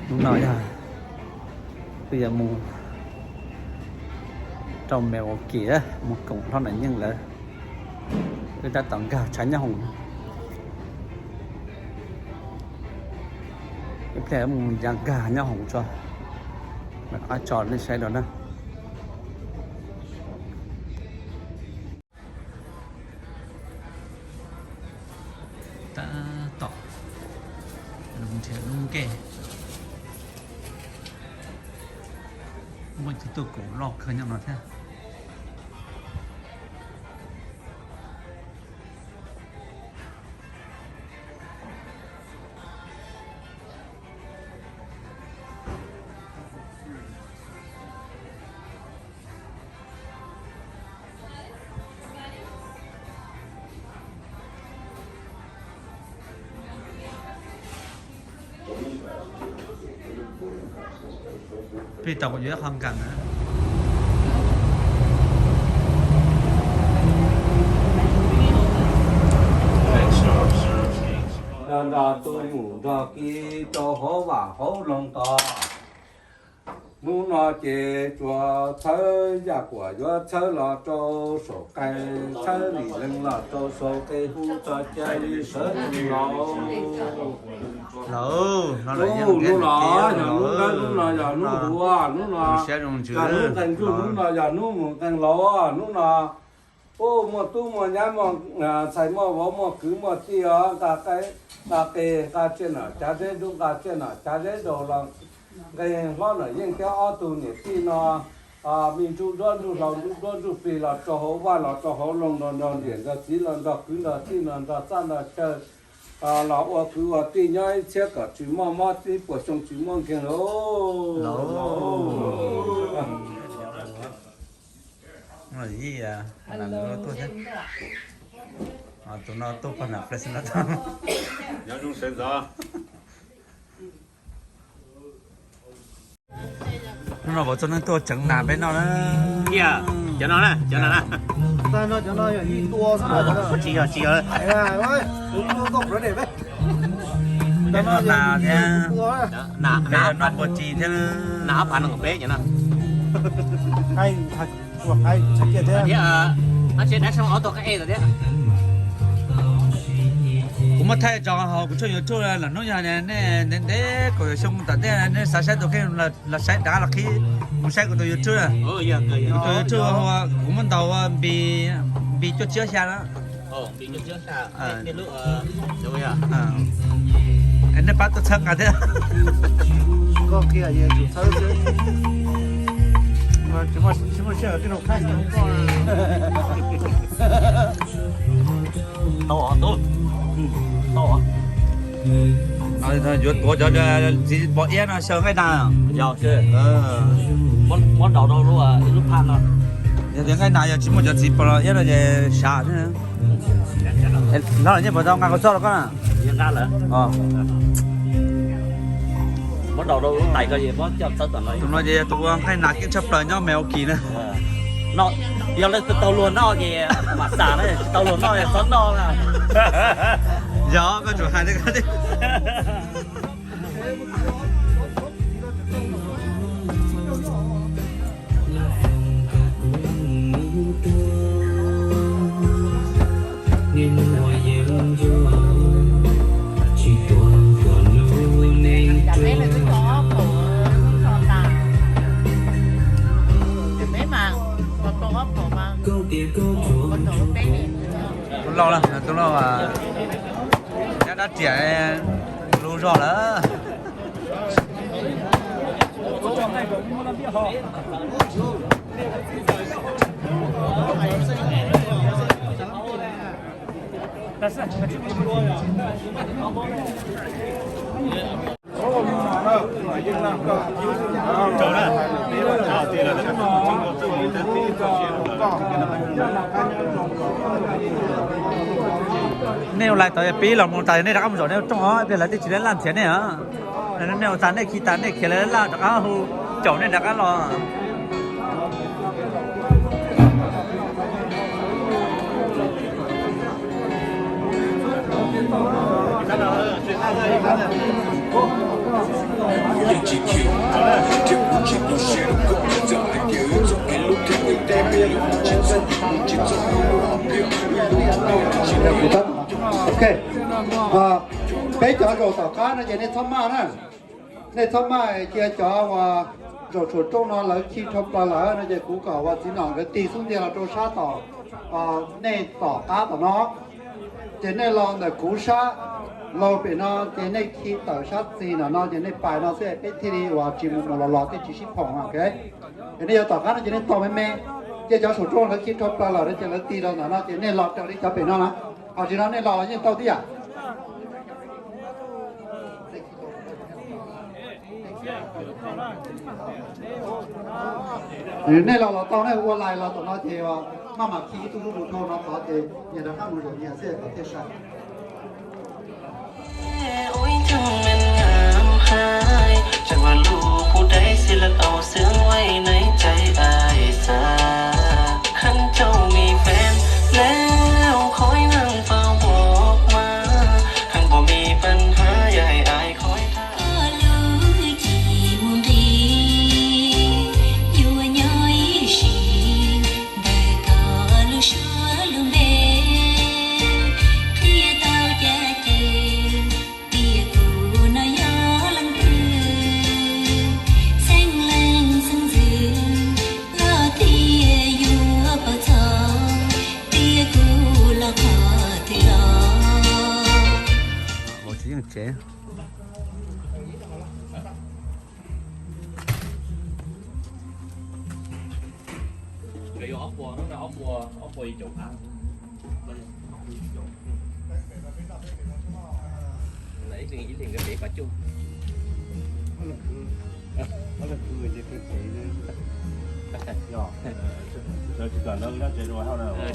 Hnub no yog wb yuav mus rau Milwaukee, mus koom hlob Nom Yeej lawv, wb tab tom nkag tshav nyob hoom. Ib pliag wb mus ya nkag nyob hoom tso, mam rov qab tso nej saib dua na. Tab tom nrhiav lub nkej, muaj ib tug tuaj koom loj kawg nyob no thiab. Peb tau kuv yuav ib qho nkag na. Nrog nrog tus mus nrog kiv rau hauv vaj hauv loog tod. Hnub no ces tsuas txhawb yaj kuam yuav txhawb los rau saum qai, txhawb vim leeg los rau saum qe hu tso cai li sawv tsees los. Hnub no, yog hnub dawb, hnub no yog hnub huv, hnub no yog hnub nqeeg ntsuj, hnub no yog hnub mus nqeeg laus, hnub no ub muaj tub muaj nyab, muaj ntxhais muaj vauv, muaj kwv muaj tij os, nqa qe nqa tsiaj nom cav zeb dub, nqa tsiaj nom cav zeb daus los nqe hlob Nom Yeej thiab ob tug niam tij no me ntsuj duab ntsuj hlau, ntsuj duab ntsuj plig los rau hauv vaj los rau hauv loog, nrog nrog niam nrog txiv los nrog kwv nrog tij los nrog txaj nrog chaw los ua kwv ua tij nyob ib txhiab kom tsis muaj mob, ib puas xyoo tsis muaj nkeeg lauj. Tus no tuaj pog nam Fresno tau. Nyob zoo sawv ntxov. Hnub no vauv txoj neej tuaj tseev nas peb noj na. Cov no na, cov no na. Tsis yog, tsis yog. Peb noj nas thiab. Peb noj npua ris thiab. Nas ob phav nees nkaum peb cov no. Kuv muab thaij tso hauv kuv tshooj YouTube, lwm hnub yog nej ntev ntev kaum xyoo tom ntej nej xav saib tus kheej los saib rov qab los qhib, mus saib kuv tus YouTube na. Kuv tus YouTube hu ua, kuv muab ntaus ua Npis, Npis cuaj tsib ob xya na. Nej pab tuaj txhawb nqa thiab. Tsis muaj siab, tij laug Khaib. Tau os tub. Tau os. Yuav tuav cov txiv pos iab no xyaw nqaij nas. Yog, muab daus rau lub, ib lub phaj no. Yog tias nqaij nas yog tsis muaj cov txiv pos iab no ces sav thiab. Hnub no nyiaj puas tau nqa kua txob rau koj na? Nqa lawm. Muab daus rau lub tais ko es muab coj txawb tom no. Tus no ces yog tus ua nqaij nas keej tshaj plaws nyob Milwaukee na. Yog leej twg tau luag noj ces mam xav na, tsis tau luag noj txhob noj na. Yog koj tsuas hais li ko tiag. Tus lau na, tus lau nyab dab riam lub zog lawm. Nej ua lais tod pib los mus tas nej rov qab mus zaum nej rooj os, ib pliag lawv twb tsis laj nrhiav nej os. Nej ua tas nej khi tas nej khiav lawv laj rov qab hu caum nej rov qab los. Ok, peb cov zaum tom qab no ces nej txhob maj na. Nej txhob maj, cia cov uas zaum tshuam rooj no lawv khi rho plaws lawm no ces kuv kom uas txiv nom nkawd tig xub ntiag los rau sab tom, nej tom qab tom no. Ces nej los ntawm kuv sab, los pem no ces nej khi tawm sab txis no no ces nej pais no xwb, peb thiaj li uas tsis mus mus los los thiaj tsis sib phoom, ok. Es nej yuav tom qab no ces nej tos me me, cia cov saum rooj lawv khi rho plaws lawm no ces lawv tig los ntawm no ces nej los raws li cov pem no na. Ho tsis no nej los los yeej tau tib yam. Nej los los tau, nej ua lais los tom no ces maj mam khi ib tug zuj zus dhau no tod ces nyias rov qab mus zaum nyias xwb kom thiaj sai. Ua tsis yeej tsev.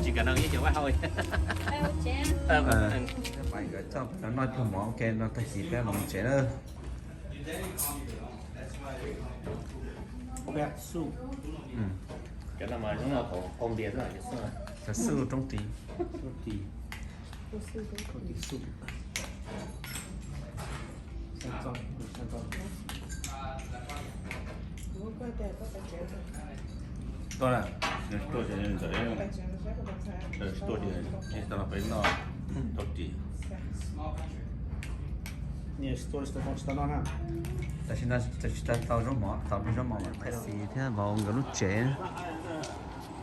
Tsis kam no ib cov vaj hauj. Nkawd txoj no cog mov, ok, no tag kis peb los mus tsev na. Cov no mas zoo no qau npias xwb. Cov xwb roob ris. Roob ris. Tuaj na, tuaj ces ntxawm, tuaj ces tau los peb noj roob ris. Tam sim no tsis tau tau zaub mov, tau peb zaub mov mas Thaib Xis thiab vauv nkawd lub tsev.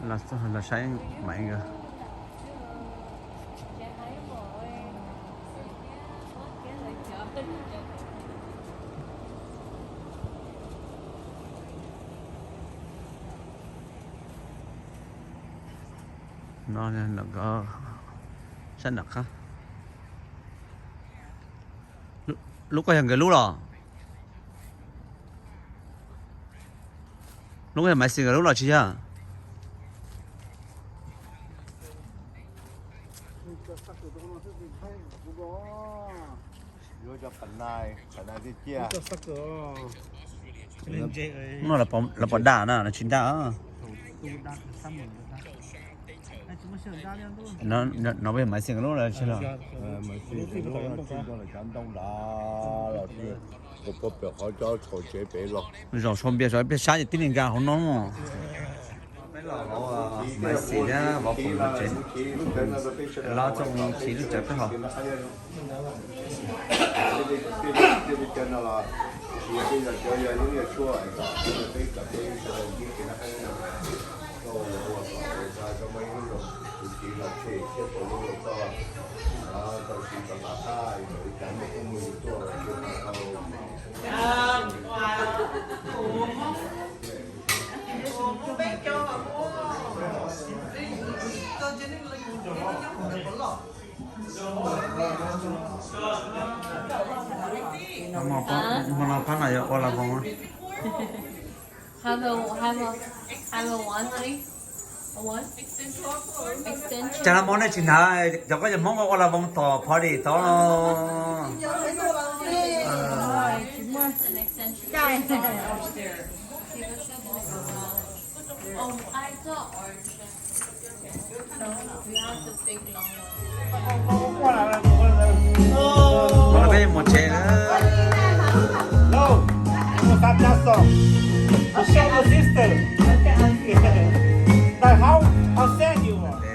Los txog los saib Maiv nkawd. No, sab nram qab. Lub ko yog nkawd lub los? Lub ko yog Maiv Xis nkawd lub los tsis yog? Hnub no lawv pom daj na, lawv tsis daj. No peb Maiv Xis nkawd lub los tsis los? Zaum sau npias sau peb sab ces tib li nkag hauv no. Peb los hauv Maiv Xis thiab vauv Pum lub tsev, los txog Maiv Xis lub tsev peb hauv. Hmo no phab no yog ua las voos. Have a, have a, have a one, please. A one? Extension. Cas no Hmoob nej tsis hnav, cov koj cov Hmoob ua las voos tom party tod no. An extension. Oh, I got orange. You have the big long one. Ua peb mus tsev lawm.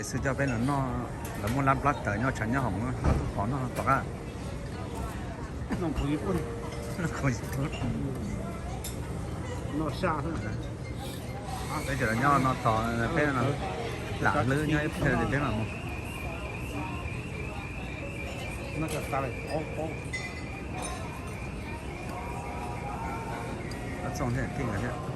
Xwb coj peb los noj, lawv muaj lab plab taws nyob tshav nyob hoom, koj tub pov noj tom qab. Peb cov los nyob no tos peb, lam hlwb nyob ib pliag peb mam mus. Txooj thiab thiaj thiab.